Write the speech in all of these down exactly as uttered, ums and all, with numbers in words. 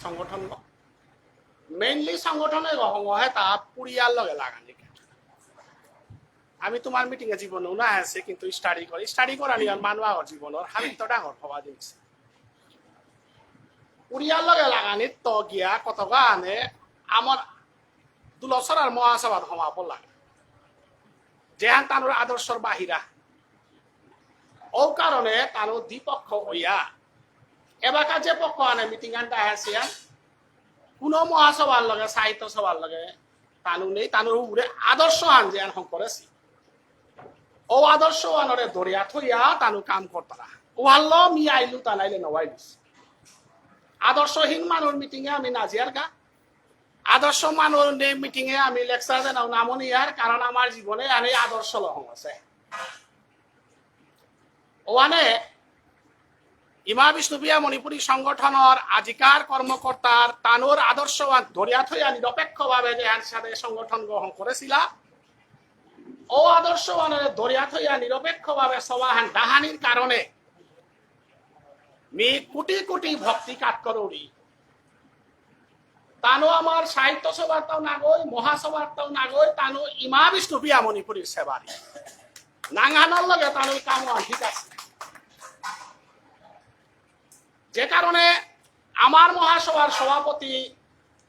সংগঠন, mainly সংগঠনে গহম হে তা পুরিয়ার লগে লাগানি। আমি তোমার মিটিং এ জীবনে না আছে, কিন্তু স্টাডি করে, স্টাডি করানি আর মানু আগর জীবনর হাবি তো ডাঙর হবা দিছে। পুরিয়ার লগে লাগানি তো গিয়া কত গানে আমার দুলসরার মহাসভাত হমাব লাগে, যেহান তানুর আদর্শর বাহিরা। ও কারণে তানু দ্বিপক্ষ হইয়া এবাকা যে পক্ষ আনে মিটিং আনটা আসিয়া কোনো মহাসভার লগে, সাহিত্য সভার লগে তানু নেই, তানুর উপরে আদর্শ আন যে আন হং করেছি। ও আদর্শ আনরে দরিয়া থইয়া তানু কাম করতারা। ওয়াল্লো মি আইলু তা নাইলে নওয়াইলিস। আদর্শহীন মানুষ মিটিং এ আমি নাজিয়ার গা। আদর্শ মানুষ মিটিং এ আমি লেকচার দেনাও নামনি আর, কারণ আমার জীবনে আনে আদর্শ লহং আছে। ওয়ানে ইমা বিষ্ণুপ্রিয়া মণিপুরী সংগঠনর আজিকার কর্মকর্তার তানুর আদর্শবান দরিয়া থইয়া নিরপেক্ষভাবে যে আনসারে সংগঠন গ্রহণ করেছিলা, ও আদর্শবানের দরিয়া থইয়া নিরপেক্ষভাবে সভাহান ডাহানির কারণে মি কোটি কোটি ভক্তি কাত করৌরি। তানু আমার সাহিত্য সভারতাও নাগই, মহাসভারতাও নাগই, তানু ইমা বিষ্ণুপ্রিয়া মণিপুরীর সেবারি। নাঙহানর লগে তানু কাম আন, ঠিক আছে। যে কারণে আমার মহাসভার সভাপতি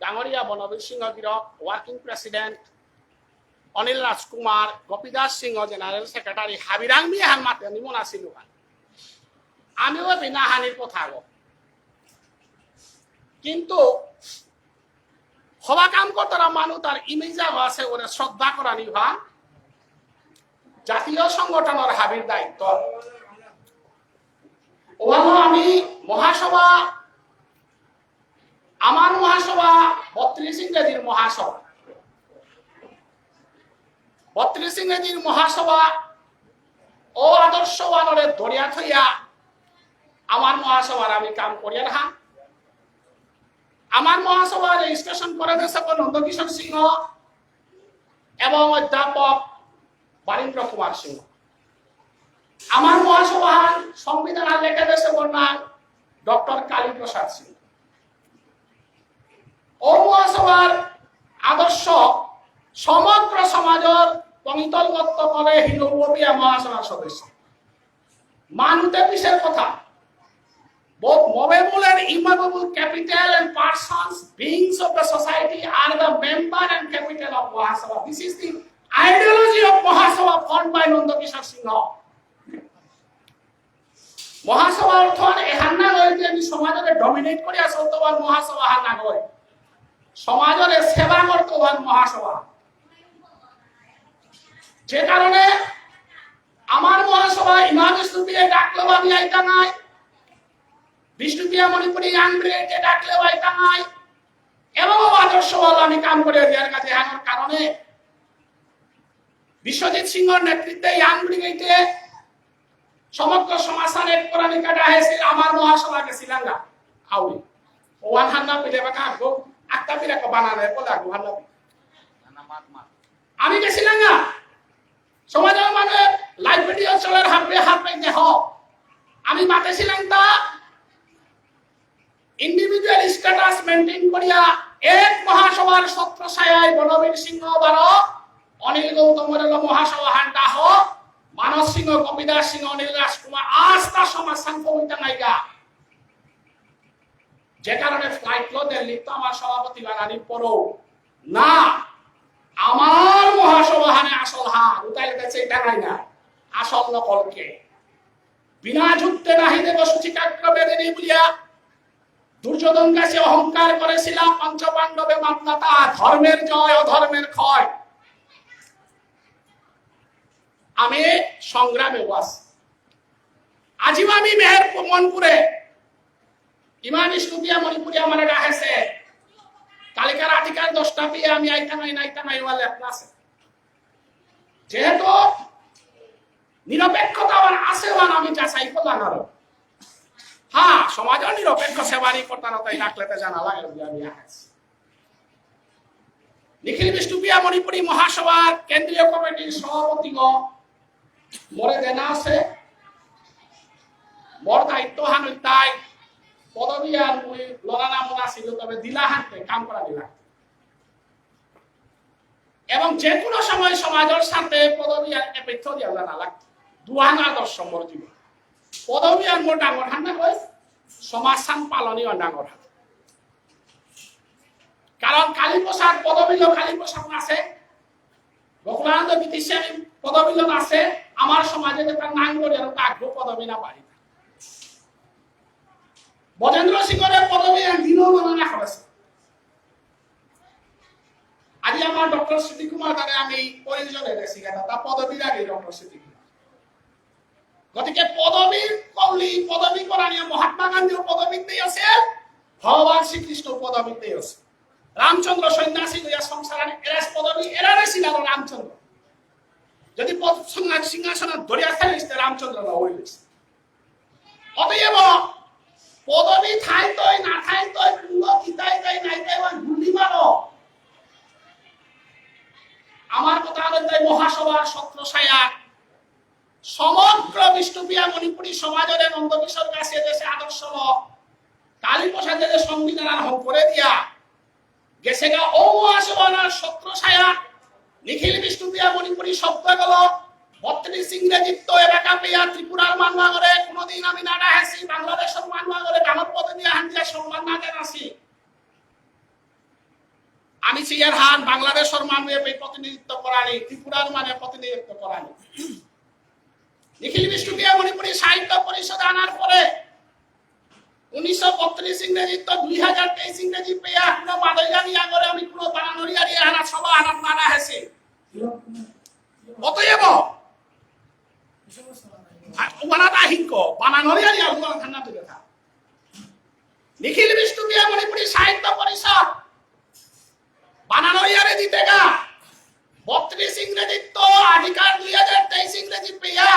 ডাঙরিয়া বনবীর সিংহ গিরক, ওয়ার্কিং প্রেসিডেন্ট অনিল রাজকুমার, গোপীদাস সিংহ জেনারেল সেক্রেটারি, হাবিরাং মি হান মাতে নিমন আসিলু হান। আমিও বিনা হানির কথা গো। কিন্তু হবা কাম করতারা মানু তার ইমেজ আছে, ওরে শ্রদ্ধা করানি ভান জাতীয় সংগঠনর হাবির দায়িত্ব। ওহানো আমি মহাসভা, আমার মহাসভা বত্রিশ ইংরেজির মহাসভা। বত্রিশ ইংরেজির মহাসভা ও আদর্শ ওয়ানরে দরিয়া থইয়া আমার মহাসভার আমি কাম করিয়ার হান। আমার মহাসভা রেজিস্ট্রেশন করে দেসে নন্দকিশোর সিংহ এবং অধ্যাপক বারীন্দ্র কুমার সিংহ। আমার মহাসভার সংবিধান লেখা দেসে নাম ডক্টর কালীপ্রসাদ সিংহ। ও মহাসভার আদর্শ সমগ্র সমাজর পঙ্কিতলগত করে হিন্দু মহাসভার সদস্য। মানুতে পিছের কথা। Both movable and immovable capital and persons, beings of the society are the member and capital of Mahasabha. This is the ideology of Mahasabha formed by Nanda Kishore Singha. মহাসভা অর্থ এহান না হয় যে আমি সমাজরে ডমিনেট করি আসল তো আর মহাসভা হান না হয়। সমাজরে সেবা করতে হন মহাসভা। যে কারণে আমার মহাসভা ইমা বিষ্ণুপ্রিয়া ডাকলেও আমি আইতা নাই, বিষ্ণুপ্রিয়া মণিপুরী ইয়াং ব্রিগেডে ডাকলেও আইতা নাই, এবং আদর্শ বল আমি কাম করে দেওয়ার কাছে আনার কারণে বিশ্বজিৎ সিংহর নেতৃত্বে ইয়াং ব্রিগেডে সমগ্র সমাজ সানেট করানিকা ডাহেছিল আমার মহাসভা গেছিলাঙ্গা আউরি। ওয়ান হান্না পিলে বাকা আগো আত্তা পিলে কো বানালে কোলা আগো হান্না পিলে। আমি গেছিলাঙ্গা সমাজর মানে লাইভ ভিডিও চলের হারপে হারপে দেহ। আমি মাতেছিলাম তা ইন্ডিভিজুয়াল স্ট্যাটাস মেইনটেইন করিয়া এক মহাসভার ছত্রছায়ায় বনবীর সিংহ বারো, অনিল গৌতমর মহাসভা হান্ডা হ, মানস সিংহ, গোপীদাস সিংহ, অনিল রাজকুমার, আস্থা সমাজ সংঘ হইতা নাইগা। যে কারণে ফ্লাইট লো দিল্লি তো আমার সভাপতি বানানি পড়ো না, আমার মহাসভা হানে আসল হান, উতাই উতাই সেই ডাঙাই না, আসল নকল কে। বিনা যুদ্ধে নাহি দেব সূচিকাগ্র বেদিনী বুলিয়া দুর্যোধন কাছে অহংকার করেছিলাম, পঞ্চপাণ্ডবে মান্নাতা, ধর্মের জয় অধর্মের ক্ষয়। আমি সংগ্রামে ওয়াস। আজিও আমি মেহেরপুর মনপুরে ইমা বিষ্ণুপ্রিয়া মণিপুরী আমার ডাহেছে। কালিকার আর্টিকেল দশটা পেয়ে আমি আইতাম আই নাইতাম আই ওয়ালে আপনার আছে। যেহেতু নিরপেক্ষতা আমার আছে ওয়ান আমি যাচাই করলাম আরো। হ্যাঁ, সমাজের নিরপেক্ষ সেবারি করতাম তাই ডাকলে তো জানা লাগে বুলে আমি আহেছি। নিখিল বিষ্ণুপ্রিয়া মণিপুরী মহাসভার কেন্দ্রীয় কমিটির সভাপতিগ মোরে দেনা আছে। মোর দায়িত্ব হান তাই পদবী আর মুই লড়ানা মনা ছিল, তবে দিলা হাতে কাম করা দিলা। এবং যে কোনো সময় সমাজের সাথে পদবী আর এপেক্ষ দিয়া জানা লাগ। দুহান আদর্শ মোর জীবন। পদবী আর মোর ডাঙর হান না কই, সমাজ সাং পালনীয় ডাঙর হান। কারণ কালীপ্রসাদ পদবী লো কালীপ্রসাদ আছে, গোকুলানন্দ গীতিস্বামী পদবী লো আছে, আমার সমাজে যেটা নাম করি আর কাগ্য পদবী না পাই। ব্রজেন্দ্র সিংহরে পদবী একদিনও মনে না করেছে। আজি আমার ডক্টর স্মৃতি কুমার তারে আমি প্রয়োজনে দেখছি কেন, তা পদবীর আগে ডক্টর স্মৃতি কুমার। গতিকে পদবী কৌলি, পদবী করানিয়া মহাত্মা গান্ধীও পদবীতেই আছে, ভগবান শ্রীকৃষ্ণ পদবীতেই আছে। রামচন্দ্র সন্ন্যাসী লইয়া সংসার আনে, এরা পদবী, এরা ছিল রামচন্দ্র। যদি পদ-, সিংহা-, সিংহাসন ধরিয়া ফেলিস, তে রামচন্দ্র না হইলিস। অতএব পদবী থাইতই না থাইতই, পুঙ্গ কিতাই তাই নাই তাই ওই গুলি মারো। আমার কথা হলো তাই মহাসভা, ছত্রছায়া, সমগ্র বিষ্ণুপ্রিয়া মণিপুরী সমাজরে নন্দকিশোর কাছে দেশে আদর্শ লো, কালীপ্রসাদে যে সংবিধান আর হং করে দিয়া, গেছেগা ও মহাসভার ছত্রছায়া, নিখিল বিষ্ণুপ্রিয়া মণিপুরী শব্দ গেল, বত্রিশ ইংরেজিত্ব এলাকা পেয়া ত্রিপুরার মানু আগরে কোনোদিন আমি না ডাহেছি, বাংলাদেশের মানু আগরে ডাঙর পদবী আহান দিয়া সম্মান না জানাছি। আমি চেয়ার হান বাংলাদেশের মানু এপে প্রতিনিধিত্ব করানি, ত্রিপুরার মানে প্রতিনিধিত্ব করানি। নিখিল বিষ্ণুপ্রিয়া মণিপুরী সাহিত্য পরিষদ আনার পরে উনিশশো বত্রিশ ইংরেজিত্ব দুই হাজার তেইশ ইংরেজি পেয়া কোনো মাদইগাঙি আগরে আমি কোনো বানানরিয়ারি আনা সভা আনাত না ডাহেছি। অতএব, আ, ওয়ানা দাহিংক, বানানরিয়ারি আর ওয়ানা থানা তুলে থা। নিখিল বিষ্ণুপ্রিয়া মণিপুরী সাহিত্য পরিষদ বানানরিয়ারে দিতেগা। বত্রিশ ইংরেজিত্ব আজিকার দুই হাজার তেইশ ইংরেজি পেয়া।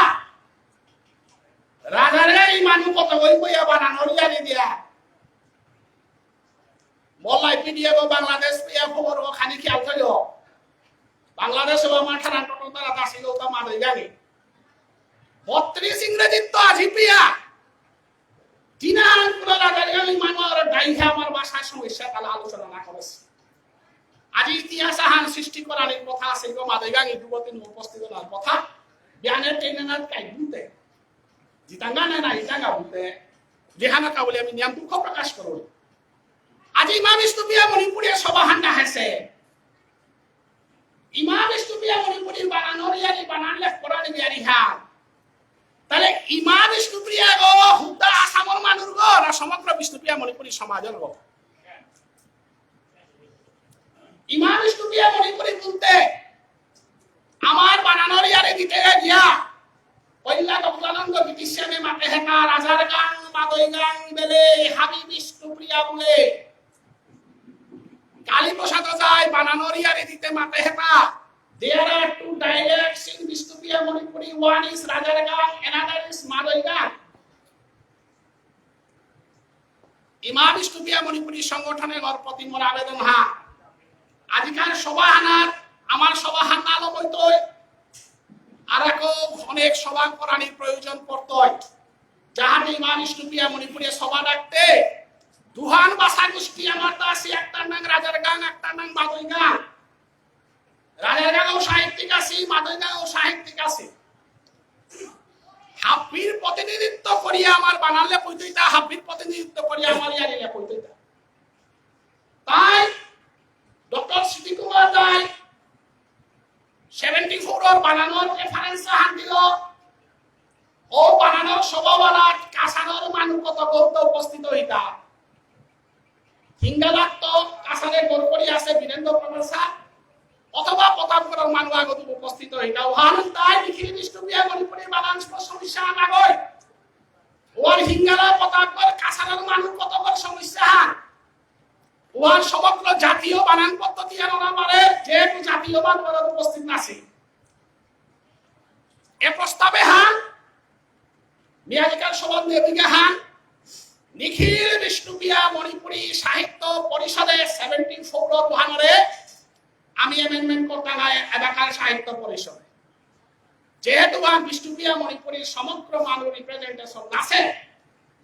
রাজার গাড়ি মানু কত গই কইয়া বানানরিয়ারে দিয়া। মলাই পিডিএফ বাংলাদেশ পেয়া খবর ও খানি খেয়াল থইও। বাংলাদেশ ও আমার ঠারান টোটো তারা দাসি গৌতা মাদই গানি। বত্রিশ ইংরেজিত্ব আজি পেয়া। দিনান পুরা রাজার গানি মানু আর ডাইহা আমার ভাষার সমস্যা তাহলে আলোচনা না করেছে। আজি ইতিহাস আহান সৃষ্টি করার এই কথা আছে, গো মাদই গানি যুবতী উপস্থিত হওয়ার কথা। বিয়ানের টেনে না কাই বুঝতে। জিতাঙ্গা না না ইতাঙ্গা বুঝতে। যেহানা কাবুলে আমি নিয়াম দুঃখ প্রকাশ করো। আজি ইমা বিষ্ণুপ্রিয়া মণিপুরী সভা হান্ডা হেসে। ইমা বিষ্ণুপ্রিয়া মণিপুরী বানানর ইয়ারি বানান লেখ করানি ইয়ারি হা। তাহলে ইমা বিষ্ণুপ্রিয়া গো হুদ্দা আসামর মানুর গো না সমগ্র বিষ্ণুপ্রিয়া মণিপুরী সমাজর গো? ইমা বিষ্ণুপ্রিয়া মণিপুরী বুলতে আমার বানানর ইয়ারি দিতে গিয়া পয়লা গোকুলানন্দ গীতিস্বামী মাতে হেতা রাজার গাং মাদই গাং বেলে হাবি বিষ্ণুপ্রিয়া বুলে। কালীপ্রসাদ যায় বানানর ইয়ারি দিতে মাতে হেতা। There are two dialects in Bishnupriya Manipuri, one is Rajar Gang, another is Madoi Gang. ইমা বিষ্ণুপ্রিয়া মণিপুরী সংগঠনে গর প্রতি মোর আবেদন হা। আজিকার সভা হানার আমার সভা হান্না লবইতই আর অনেক সভা করানির প্রয়োজন পড়তই। যাহাতে ইমা বিষ্ণুপ্রিয়া মণিপুরী সভা ডাকতে দুহান ভাষা গোষ্ঠী আমার তো আছে, একটার নাম রাজার গাং, একটার নাম মাদই গাং। রাজার গাঙও সাহিত্যিক আছি, মাদই গাঙও সাহিত্যিক আছি। হাব্বির প্রতিনিধিত্ব করিয়া আমার বানানলে পৈতইতা, হাব্বির প্রতিনিধিত্ব করিয়া আমার ইয়ারিলে পৈতইতা। তাই ডক্টর স্মৃতি কুমার দাই seventy four র বানানর reference হান দিল। ও বানানর সভাওয়ালা কাছাড়র মানু কত গৌত উপস্থিত হইতা। হিঙ্গালাত তো কাছাড়ে গড়পড়ি আছে বীরেন্দ্র প্রধান স্যার, অথবা প্রতাপগড়র মানু আগত উপস্থিত হইতা। ওহান তাই নিখিল বিষ্ণুপ্রিয়া মণিপুরী বানান সমস্যা না গই। ওর হিঙ্গালা প্রতাপগড় কাছাড়র মানু কত বড় সমস্যা হান। ওহান সমগ্র জাতীয় বানান পদ্ধতি আর ওরা মারে যেহেতু জাতীয় বানান উপস্থিত আছে। এ প্রস্তাবে হান, মিয়াজিকার সভার নেতৃত্বে হান, নিখিল বিষ্ণুপ্রিয়া মণিপুরী সাহিত্য পরিষদে seventy four র ওহানরে আমি amendment করতাম এলাকার সাহিত্য পরিষদে। যেহেতু ওহান বিষ্ণুপ্রিয়া মণিপুরীর সমগ্র মানু representation আছে,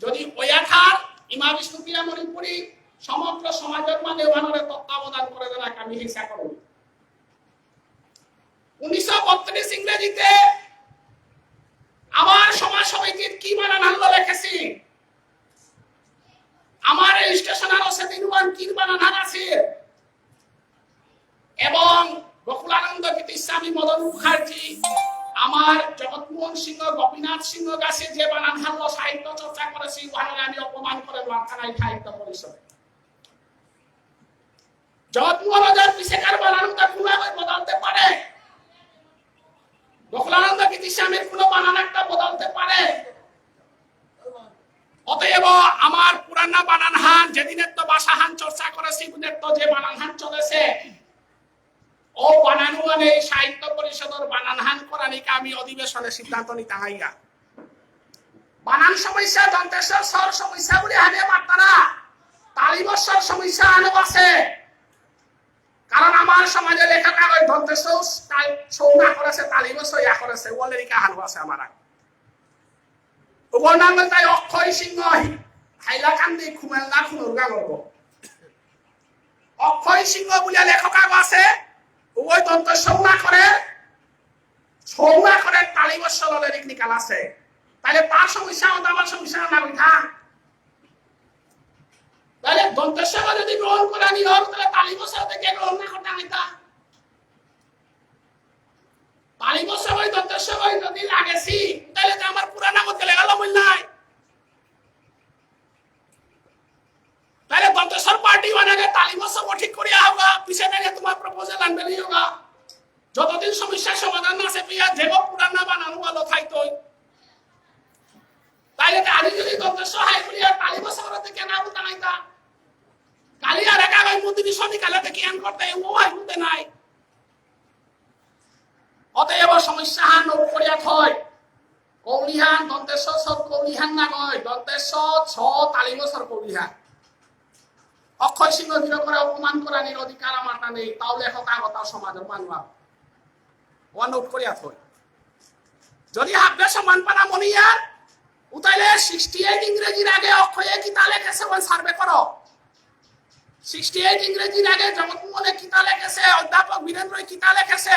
যদি ওয়াথার ইমা বিষ্ণুপ্রিয়া মণিপুরী সমগ্র সমাজর মাঝে ওহানরে তত্ত্বাবধান করে দেনা আমি হিংসা করব। উনিশশো বত্রিশ ইংরেজিতে আমার সমাজ সমিতির কি বানান হানলো লেখেছি, আমার রেজিস্ট্রেশন আরো সেদিন ওয়ান কি বানান হান আছে, এবং গোকুলানন্দ গীতিস্বামী, মদন মুখার্জি, আমার জগৎমোহন সিংহ, গোপীনাথ সিংহ গাছে যে বানান হানলো সাহিত্য চর্চা করেছি, ওহানরে আমি অপমান করে মারতাঙাই সাহিত্য পরিষদে। জগৎমোহন রাজার পিছেকার বানানটা কোনোভাবে বদলতে পারে, গোকুলানন্দ গীতিস্বামীর কোনো বানান একটা বদলতে পারে। অতএব আমার পুরানা বানান হান, যেদিনের তো ভাষা হান চর্চা করেছি, সেদিনের তো যে বানান হান চলেছে, ও বানান মানে এই সাহিত্য পরিষদর বানান হান করানিকা আমি অধিবেশনে সিদ্ধান্ত নিতাঙাইগা। বানান সমস্যা, দন্ত্য স স্বর সমস্যা বুলি হানে মাত্তারা, তালব্য স্বর সমস্যা আনো আছে। কারণ আমার সমাজে লেখা কাগজ দন্ত্য স তাল-, সৌ না করেছে, তালব্য স ইয়া করেছে, ওলে লেখা হানো আছে আমার। ওগর নাঙ তাই অক্ষয় সিংহ হি-, হাইলাকান্দি খুমেলনা খুনুর গাঙর গো। অক্ষয় সিংহ বুলিয়া লেখক আগ আছে, ওই দন্ত্য সৌ না করে, সৌ না করে তালব্য স ললে লেরিক নিকাল আছে। তাহলে তার সমস্যা হতো আমার সমস্যা না উঠা। তাহলে দন্ত্য স যদি গ্রহণ করানি হয়, তাহলে তালব্য স থেকে গ্রহণ না করতে আমি তা। তালব্য স ওই দন্ত্য স ওই যদি লাগেছি, তাহলে তো আমার পুরানা মধ্যে লেখা লমইল নাই। তাহলে দন্ত্য সর পার্টি বানাকে তালব্য স ঠিক করিয়া হোগা, পিছে থেকে তোমার প্রপোজাল আনবে নেই হোগা। যতদিন সমস্যার সমাধান না সে পিয়া দেব পুরানা বানানো ভালো থাইতই। তাইলে তো আমি যদি দন্ত্য স হাই করিয়া তালব্য স করতে কেন বলতে নাই তা? কালি আর এক আগামী মন্ত্রী সনি কালে তো কি আন করতে ও হাই বলতে নাই। অতএব সমস্যা হান নোট করিয়া থয়। কৌলিহান, দন্ত্য স, স কৌলিহান না কয়, দন্ত্য স, স তালব্য সর কৌলিহান। অক্ষয় সিংহ দিল করে অপমান করানির অধিকার আমার না নেই, তাও লেখক আগতাও সমাজের মানুষ। ওয়া নোট করিয়া থয়। যদি হাব্বে সমান পানা মনিয়ার, উতাইলে সিক্সটি এইট ইংরেজির আগে অক্ষয়ে কিতা লেখেছে ওয়ান সার্ভে করো। সিক্সটি এইট ইংরেজির আগে জগৎমোহনে কিতা লেখেছে, অধ্যাপক বীরেন্দ্রই কিতা লেখেছে,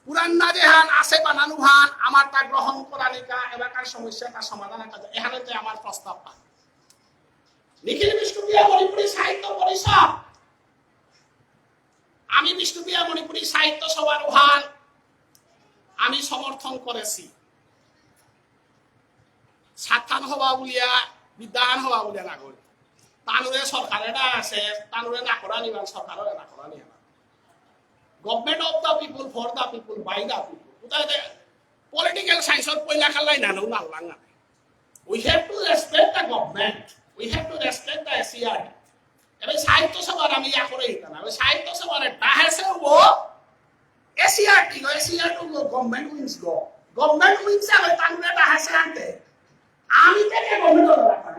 পুরানা যেহান আছে বানানো হান, আমার তা গ্রহণ করানিকা, এলাকার সমস্যা তা সমাধান একটা, এখানে যে আমার প্রস্তাব পান। নিখিল বিষ্ণুপ্রিয়া মণিপুরী সাহিত্য পরিষদ, আমি বিষ্ণুপ্রিয়া মণিপুরী সাহিত্য সভার ওহান আমি সমর্থন করেছি। সাতহান হবা বুলিয়া, বিদ্যাহান হবা বুলিয়া না করি। তানুরে সরকারে না আছে, তানুরে না করা নিবান, সরকারে না করা নিবান। Government of the people, for the people, by the people. কোথায় দে-, political science-র পয়লা কালাই না, না, না, না। We have to respect the government. We have to respect the S C E R T. এবার সাহিত্য সভার আমি ইয়া করে দিতাম না। এবার সাহিত্য সভার ডাহেসে ও S C E R T গো, S C E R T গো, government wings গো। Government wings আগে তানুরে ডাহেসে আনতে। আমি থেকে government-র ডাকা।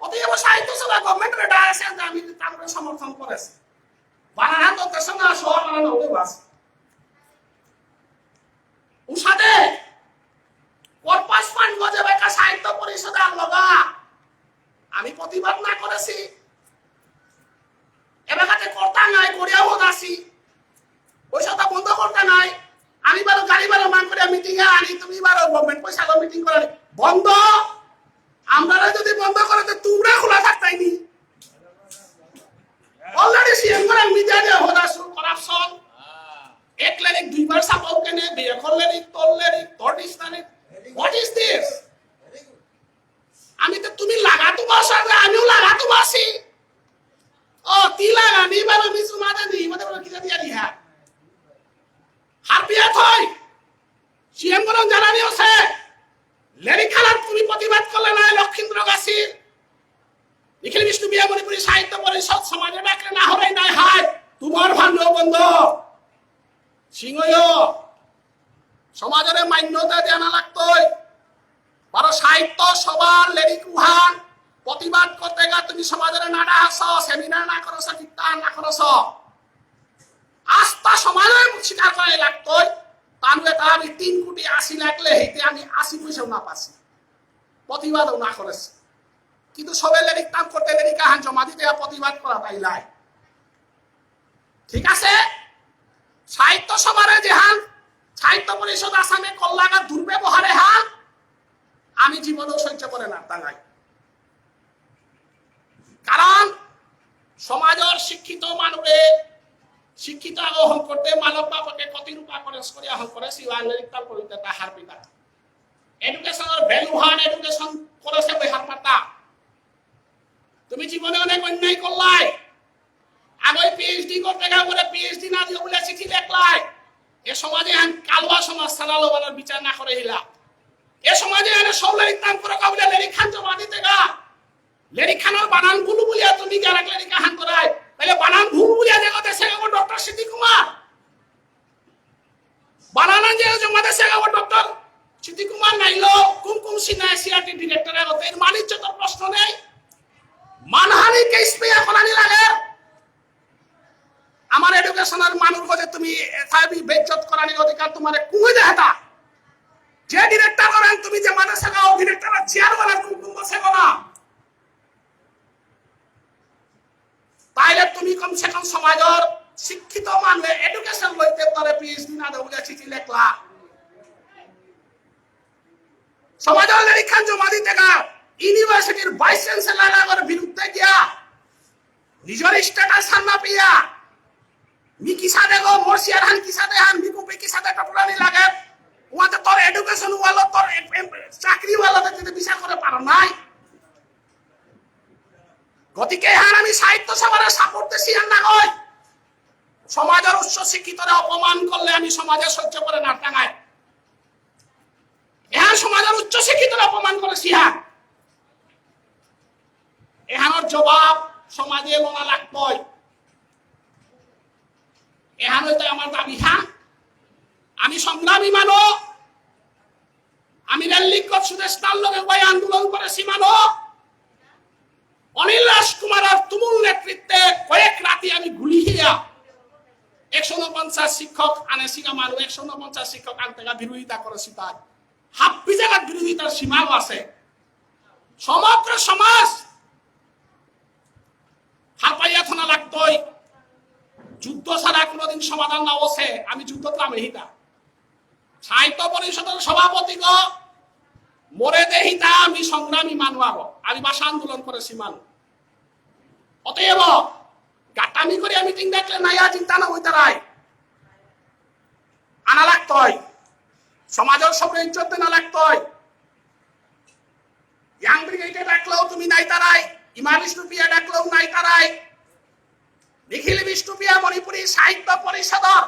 অতএব সাহিত্য সভা government-রে ডাহেসে আনতে আমি তানুরে সমর্থন করেছি। বানান তো দেশে না, সব বানান হবে বাস। উসাদে corpus fund গজে বেকা সাহিত্য পরিষদে আনলগা। আমি প্রতিবাদ না করেছি। এবাকাতে কর্তা নাই, করিয়াও দাসি। পয়সাটা বন্ধ করতে নাই। আমি বারো গাড়ি বারো মান করে মিটিং এ আনি, তুমি বারো government পয়সা লো মিটিং করে বন্ধ। আমরা যদি বন্ধ করে তো তোমরা খোলা থাকতাই নি। Already C M করে মিডিয়া দিয়ে হদাসু corruption। এক লেরিক দুইবার সাপোর্ট কেনে, বিয়ে করলে রিক, তোর লেরিক, তোর ডিস্টানে। What is this? আমি তো তুমি লাগা তোমার সাথে, আমিও লাগা তোমার সি। ও, তি লাগা, নি বারো মি সুমাদে নি, মতে বলো কিতা দিয়া দিহা। হারপিয়া থই। C M গরম জানানি আছে। লেরিক খালাত তুমি প্রতিবাদ করলে না, লক্ষীন্দ্র গাছি। নিখিল বিষ্ণুপ্রিয়া মণিপুরী সাহিত্য পরিষদ সমাজে ডাকলে না হলেই নাই হায়। তোমার ভাণ্ড বন্ধ। সিংহ সমাজরে মান্যতা দেনা লাগতই। বারো সাহিত্য সভার লেরিক উহান প্রতিবাদ করতে গা তুমি সমাজরে নাডা হাস, সেমিনার না করস, কীর্তন না করস। আস্তা সমাজরে স্বীকার করা লাগতই। তানুয়ে তা আমি তিন কোটি আশি লাখ লেহিতে আমি আশি পয়সাও না পাসি। প্রতিবাদও না করেসে। কিন্তু সবে লেরিক তাম করতে লেরিক আহান জমা দিতে আর প্রতিবাদ করা তাইলাই। ঠিক আছে? সাহিত্য সভারে যেহান, সাহিত্য পরিষদ আসামে কল্লাগা দুর্ব্যবহারে হান, আমি জীবনেও সহ্য করে না তাঙাই। কারণ সমাজর শিক্ষিত মানুরে শিক্ষিত আগ হঙকরতে মানব বাপকে কতি রূপা খরচ করিয়া হঙকরেসি, ওয়ান লেরিক তাম করিতে তা হারপিতা। Education র value হান education করেসে বই হারপাতা। তুমি জীবনে অনেক অন্যায় করলাই। আগই PhD করতে গা করে PhD না দিও বলে চিঠি লেখলাই। এ সমাজে আন কালুয়া সমাজ সারালো বানার বিচার না করে হিলা। এ সমাজে আনে সব লেরিক তাম করে কাবুলে লেরিক খান জমা দিতে গা। লেরিক খানর বানান ভুল বুলিয়া তুমি গা রাখ লেরিক আহান করাই। তাহলে বানান ভুল বুলিয়া যে কথা সে ডক্টর সিদ্ধি কুমার। বানানা যে জমাতে সেগা ডক্টর সিদ্ধি কুমার নাইলো, কুমকুম সিনহা CERT director আগতে এর মানিজ্য তো প্রশ্ন নেই। মানহানি case পেয়া করানি লাগে। আমার education র মানুষ গজে তুমি এফআইবি বেজ্জত করানি অধিকার তোমারে কুঙে দেহাতা। যে director করেন তুমি যে মাদ্রাসা গাও director চেয়ার বানা কুমকুম বসে গো না। তাইলে তুমি কমসে কম সমাজর শিক্ষিত মানুষ education লইতে পারে PhD না দেবুলে চিঠি লেখলা। সমাজর লেরিকহান জমা দিতে গা university র vice chancellor আগর বিরুদ্ধে গিয়া নিজর status হান না পিয়া মি কিসাদে গো মোর চেয়ার হান কিসাদে হান মি কুপি কিসাদে টটরানি লাগে। ওয়াতে তোর education ওয়ালো তোর এম-, এম-, চাকরি ওয়ালো যদি বিচার করে পারো নাই। গতিকে এহান আমি সাহিত্য সভারে support দেসি আর না কই। সমাজর উচ্চ শিক্ষিতরা অপমান করলে আমি সমাজে সহ্য করে না টাঙায়। এহান সমাজর উচ্চ শিক্ষিতরা অপমান করেসি হা। এহানর জবাব সমাজে লনা লাগতই। এহান হইতে আমার দাবি হা। আমি সংগ্রামী মানুষ। আমি রেল লিঙ্কত সুদেষ্ণার লগে ওই আন্দোলন করেসি মানু। অনিল রাজকুমার আর তুমুল নেতৃত্বে কয়েক রাতি আমি গুলি খেয়া একশো ঊনপঞ্চাশ শিক্ষক আনেসিগা মানু, একশো ঊনপঞ্চাশ শিক্ষক আনতেগা বিরোধিতা করেসি তার। হাব্বি জায়গার বিরোধিতার সীমাও আছে। সমগ্র সমাজ হারপাইয়া থনা লাগতই। যুদ্ধ ছাড়া কোনোদিন সমাধান না হসে। আমি যুদ্ধত নামেহিতা। সাহিত্য পরিষদর সভাপতিগ মোরে দেহিতা আমি সংগ্রামী মানু আগো। আমি ভাষা আন্দোলন করেসি মানু। অতএব গাটামি করে meeting ডাকলে নাইয়া চিন্তা না হইতারাই। আনা লাগতই। সমাজর সবরে ইজ্জত দেনা লাগতই। Young Brigade এ ডাকলেও তুমি নাইতারাই, ইমা বিষ্ণুপ্রিয়া ডাকলেও নাইতারাই। নিখিল বিষ্ণুপ্রিয়া মণিপুরী সাহিত্য পরিষদর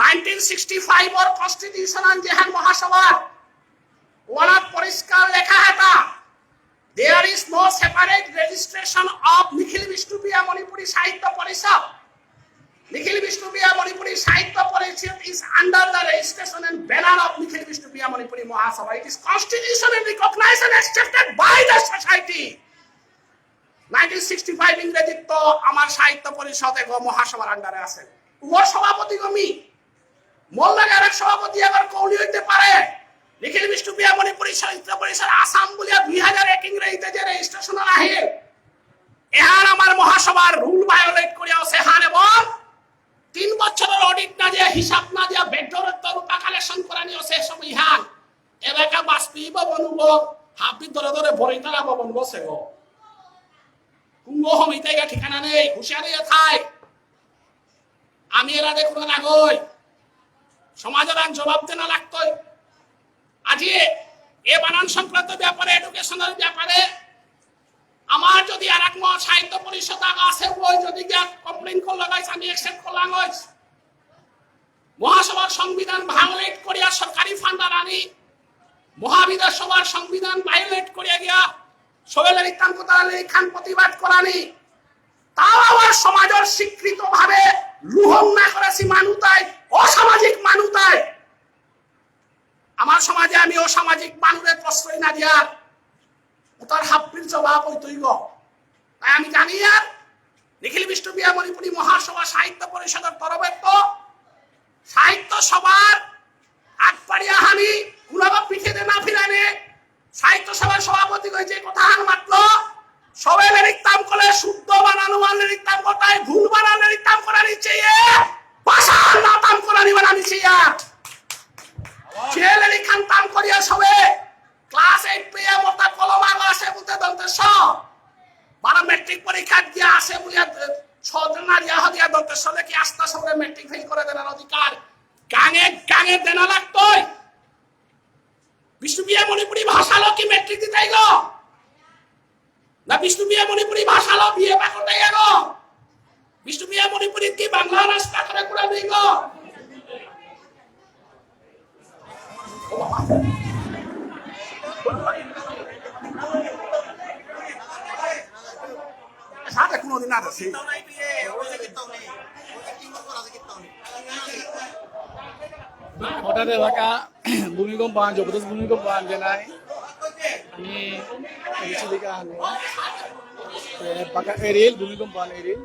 nineteen sixty five র constitution আন যেহান মহাসভার ওয়ানাত পরিষ্কার লেখা হেতা, there is no separate registration of নিখিল বিষ্ণুপ্রিয়া মণিপুরী সাহিত্য পরিষদ। নিখিল বিষ্ণুপ্রিয়া মণিপুরী সাহিত্য পরিষদ is under the registration and banner of Nikhil বিষ্ণুপ্রিয়া মণিপুরী Mahasabha. It is constitutionally recognized and accepted by the society. Nineteen sixty five ইংরেজিত আমার সাহিত্য পরিষদ এগো মহাসভার under এ আছে। উগর সভাপতিগ মি। মোর লগে আরেক সভাপতি আবার কৌলি হইতে পারে। নিখিল বিষ্ণুপ্রিয়া মণিপুরী সাহিত্য পরিষদ আসাম বুলিয়া দুই হাজার এক ইংরেজিতে যে registration আহে, এহান আমার মহাসভার rule violate করিয়া আছে হান এবং তিন বছরর audit না দিয়া, হিসাব না দিয়া, বেডরত্ত রূপা collection করানি আছে সব ইহান। এলাকা বাস্তি ভবন উব, হাবি ধরে ধরে বরিতারা ভবন বসে গো। কুঙ্গ হমিতে গা ঠিকানা নেই, হুঁশিয়ারি থাই। আমি এরা দেখুন না গই। সমাজের আন জবাব দেনা লাগতই। আজি এ বানান সংক্রান্ত ব্যাপারে, education র ব্যাপারে আমার যদি আর এক মহা সাহিত্য পরিষদ আগ আছে, ওই যদি গিয়া complain করলে গাইস, আমি accept করলাম গাইস। মহাসভার সংবিধান violate করিয়া সরকারি fund আনানি, মহাবিধাসভার সংবিধান violate করিয়া গিয়া সবেলে রিক্তান্ত তারা লেরিক খান প্রতিবাদ করানি, তাও আবার সমাজের স্বীকৃতভাবে লুহং না করেসি মানু তাই, অসামাজিক মানু তাই। আমার সমাজে আমি অসামাজিক মানুরে প্রশ্রয় না দিয়ার, উতার হাব্বির জবাব হইতই গো। তাই আমি জানি আর নিখিল বিষ্ণুপ্রিয়া মণিপুরী মহাসভা সাহিত্য পরিষদের তরফে তো সাহিত্য সভার আগপাড়িয়া হানি কুলাবা পিঠে দে না ফিরানে সাহিত্য সভার সভাপতি কই যে কথা হান মাতলো, সবে লেরিক তাম করে শুদ্ধ বানান ওয়ান লেরিক তাম করতাই, ভুল বানান লেরিক তাম করানি চেয়ে, ভাষা না তাম করানি বানানি চেয়ে। যে লেরিক খান তাম করিয়া সবে ক্লাস এইট পেয়ে মোটা কলম আগ আসে বুলতে দন্ত্য স। বারো মেট্রিক পরীক্ষা দিয়া আসে বুলিয়া সদনা দিয়া হদিয়া দন্ত্য স লেখি আস্তা সবে মেট্রিক ফেল করে দেনার অধিকার গাঙে গাঙে দেনা লাগতই। বিষ্ণুপ্রিয়া মণিপুরী ভাষালো কি মেট্রিক দিতাইল? না বিষ্ণুপ্রিয়া মণিপুরী ভাষালো বিএ পাকরতাই আগ? বিষ্ণুপ্রিয়া মণিপুরী কি বাংলা রাস্তা করে কুড়া দিল? সাথে কোনোদিন না আছে। হঠাৎ এলাকা ভূমিকম্প আন, জবরদস্ত ভূমিকম্প আন যে নাই। আমি কিছু দিকে আনবো। এ, বাকা এরিল, ভূমিকম্প আন এরিল।